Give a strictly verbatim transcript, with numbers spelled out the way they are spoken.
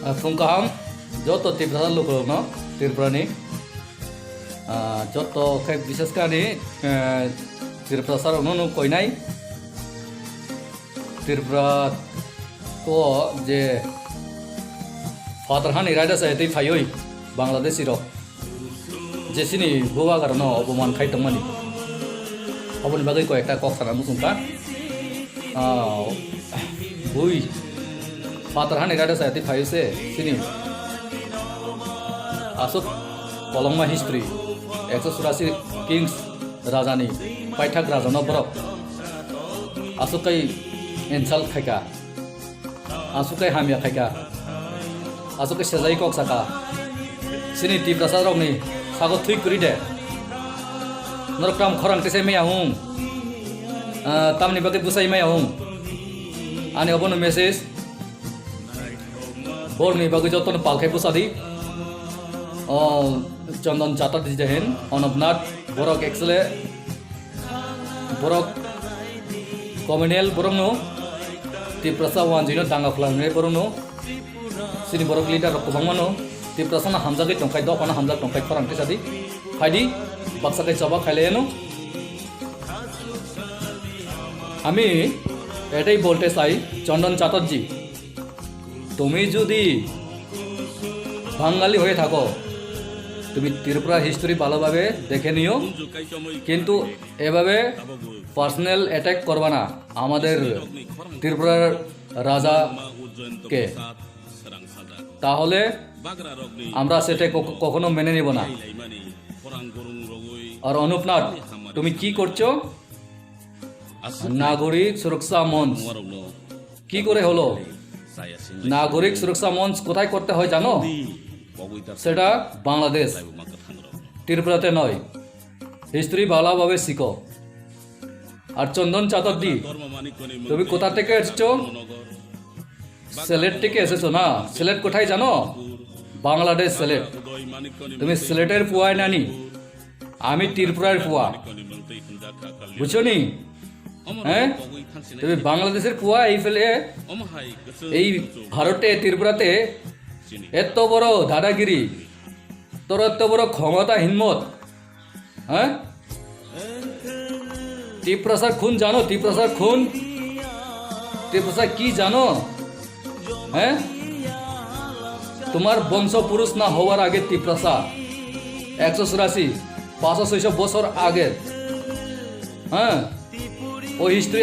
Ah, phung kaham, joto Tiprasa lukurokno, Tripurani, ah, joto khe bishesh khe ani, eh, Tiprasa rokno no koinai, Tripura ko je phatar hani raida sai tei phaioi Bangladeshi rok. Je chini bubagrano oboman khai tongmani. Aboni bagwi koi ekta kok sana muchung kha. Ah, bui. Phatar hani raida saya twi phai se chini. Aswk kolongma history. Ekso churasi kings rajani paithak rajano borok. Aswk kai insult khaika. Aswk khe hamya khaika. Aswk khe sejai kok saka. Chini Tiprasa rokni sago thwi kwrwi de. Norok tam khorang tese maya hung. Ah, tamni bagwi bwsai maya hung. Ani obono message. Borokni bagwi jotono pal khai bwsa di. O Chondon Chatterjee jahin, Onopnath, borok actually Borok communal borokno Tiprasa wanjwino danga khwlainai borokno chini borok leader rok kwbangmano Tiprasano hamjagwi tongkhai, dophano hamjak tongkhai khorang tisadi phaidi baksa khe choba khailaiyano. আমি এটাই বলতে চাই, চন্দন চ্যাটার্জি, তুমি যদি বাঙালি হয়ে থাকো, তুমি ত্রিপুরা হিস্ট্রি ভালোভাবে দেখে নিও, কিন্তু এভাবে পার্সোনাল অ্যাটাক করবা না আমাদের ত্রিপুরার রাজাকে, তাহলে আমরা সেটা কখ- কখনো মেনে নিব না। আর অনুপনাথ, তুমি কি করছো? নাগরিক সুরক্ষা মঞ্চ কি করে হলো? নাগরিক সুরক্ষা মঞ্চ কোথায় করতে হয় জানো? সেটা বাংলাদেশ, ত্রিপুরাতে নয়। হিস্ট্রি ভালোভাবে শিখো। আর চন্দন চ্যাটার্জি, তুমি কোথা থেকে এসছো? সিলেট থেকে এসেছো না? সিলেট কোথায় জানো? বাংলাদেশ সিলেট। তুমি সিলেটের পুয়ায় নানি? আমি ত্রিপুরার পুয়া। বুঝছো নি? হ্যাঁ? তুমি বাংলাদেশের পুয়া এই ফেলে এই ভারতে, ত্রিপুরাতে এত বড় দাদাগিরি, তোর এত বড় ক্ষমতা, হিম্মত, হ্যাঁ? তিপ্রাসার খুন জানো? তিপ্রাসার খুন, তিপ্রাসা কি জানো? হ্যাঁ, তোমার বংশ পুরুষ না হওয়ার আগে তিপ্রাসা একশো চুরাশি, পাঁচশো ছয়শো বছর আগে, হ্যাঁ, ওই হিস্ট্রি